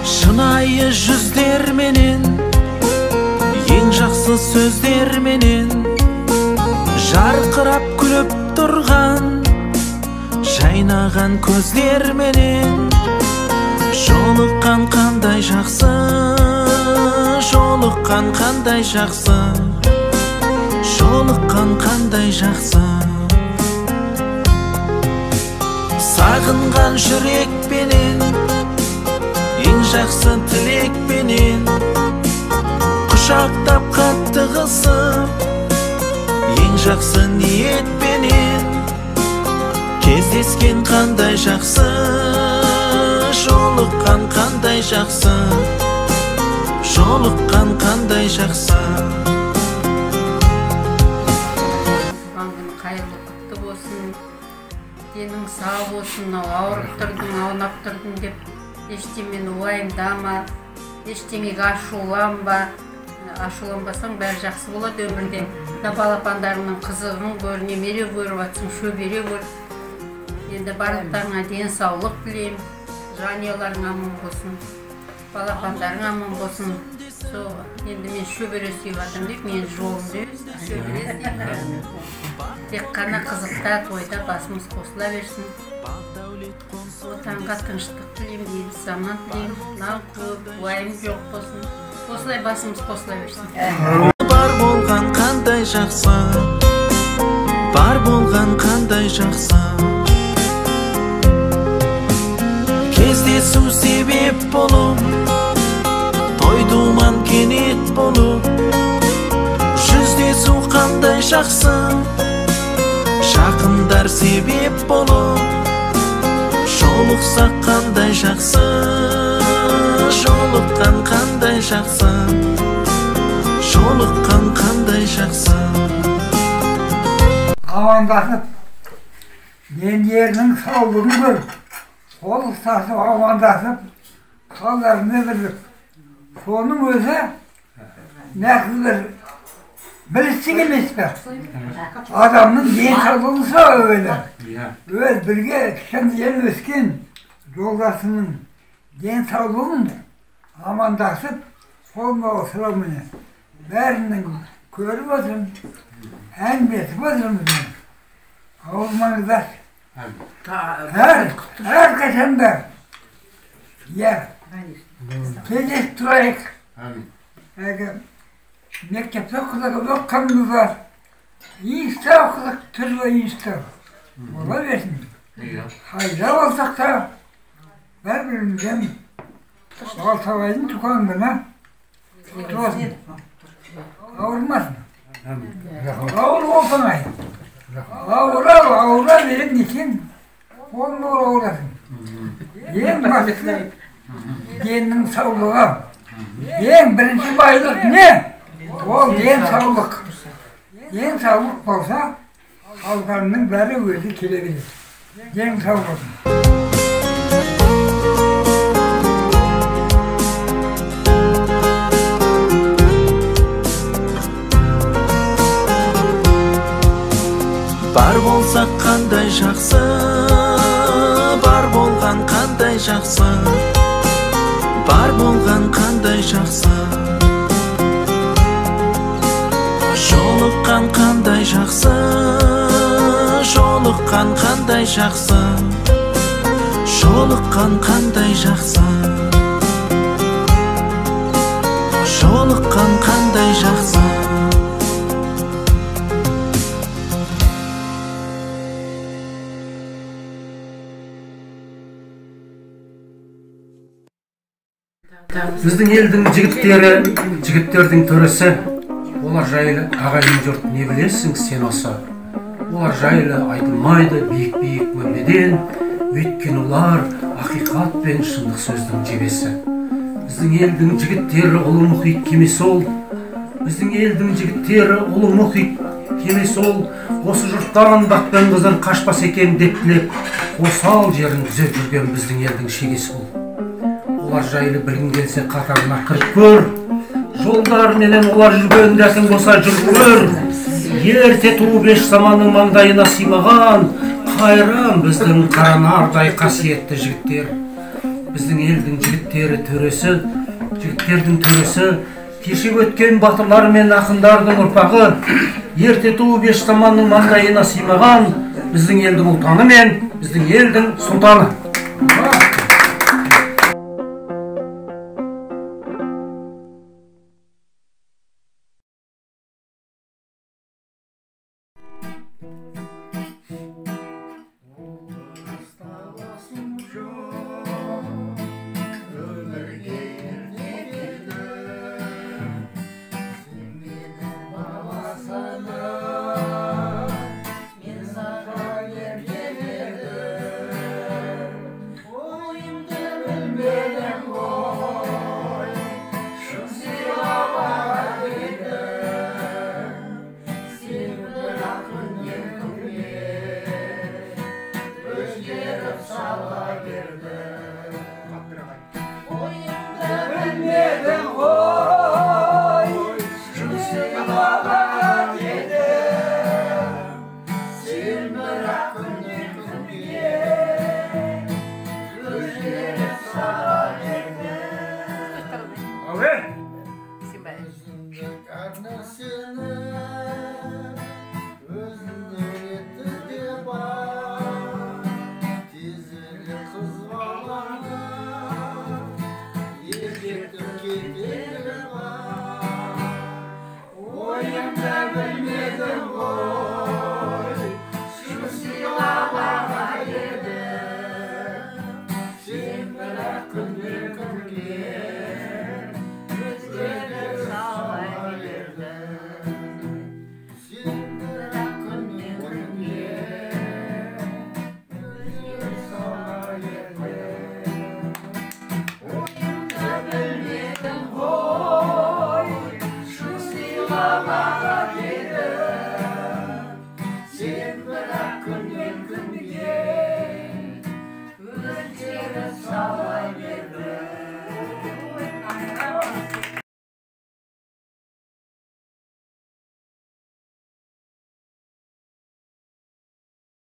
Шынайы жүздерменен, ең жақсы сөздерменен, жарқырап күліп тұрған, жайнаған көздерменен, жолыққан қандай жақсы, жолыққан қандай жақсы, жолыққан қандай жақсы. Сағынған жүрекпенен, ең жақсы тілекпенен, құшақтап қатты қысып, ең жақсы ниетпенен, кездескен қандай жақсы, жолыққан қандай жақсы, жолыққан қандай жақсы. Туған күн қайырлы құтты болсын, денің сау болсын, мынау ауырып тұрдың, аунап тұрдың деп ештемені уайымдама, ештеңеге ашуланба. Ашуланбасаң бәрі жақсы болады өмірде. Мына балапандарыңның қызығын көр, немере көріп жатсың, шөбере көр. Енді барлықтарыңа денсаулық тілеймін, жанұяларың аман болсын, балапандарың аман болсын. Сол енді мен шөбере сүйіп жатырмын деп, менің жолым деп шөбере сүйіп. Тек қана қызықта, тойда басымыз қосыла берсін. Отанға тыныштық тілеймін, елі заман тілеймін, нан көп, уайым жоқ болсын. Осылай басымыз қосыла берсін. Бар болған қандай жақсы, бар болған қандай жақсы. Кездесу себеп болып, той думан кенет болып, жүздесу қандай жақсы, жақындар себеп болып, жолықсақ қандай жақсы, жолыққан қандай жақсы, жолыққан қандай жақсы. Амандасып, дендерінің саулығын көріп, қол ұстасып амандасып, қалдарына бірлік. Соның өзі нәқыз бір білістік емес пе? Адамның денсаулығын сау әуелі. Өз бірге кішкентайдан өскен жолдасының денсаулығын амандасып, қолма-қол сұрауменен бәрінің көріп отырмын, әңгімелесіп отырмыз. Ауырмаңыздар. Әрқашанда кездесіп тұрайық. Әлгі мектепте оқыдық, оқығанымыз бар. Институтта оқыдық, түрлі институтта. Бола берсін. Қайда болсақ та бір-бірімізден Алтабайдың туған күні құтты болсын. Ауырмасын. Ауыру оп-оңай. Ауыра берем десең, қолма-қол ауырасың. Ең бастысы деннің саулығы. Ең бірінші байлық не? Ол денсаулық. Денсаулық болса, қалғанының бәрі өзі келе береді. Ден сау болсын. Бар болсақ қандай жақсы, бар болған қандай жақсы, бар болған қандай жақсы. Жолыққан қандай жақсы, жолыққан қандай жақсы, жолыққан қандай жақсы, жолыққан қандай жақсы. Біздің елдің жігіттері, жігіттердің төресі, олар жайлы ағайын жұрт не білесің сен осы? Олар жайлы айтылмайды биік-биік мінбеден, өйткені олар ақиқат пен шындық сөздің жебесі. Біздің елдің жігіттері ұлы мұхит кемесі ол, біздің елдің жігіттері ұлы мұхит кемесі ол, осы жұрттан бақ пен қыздан қашпас екен деп тілеп, осал жерін түзеп жүрген біздің елдің шегесі ол. Олар жайлы білгің келсе қатарына кіріп көр, Жолдарменен олар жүрген дәтің болса жүр көр. Ерте туып еш заманның маңдайына сыймаған қайран біздің қаранардай қасиетті жігіттер. Біздің елдің жігіттері төресі, жігіттердің төресі, кешіп өткен батырлар мен ақындардың ұрпағы, ерте туып еш заманның маңдайына сыймаған біздің елдің ұлтаны мен біздің елдің сұлтаны. Baba.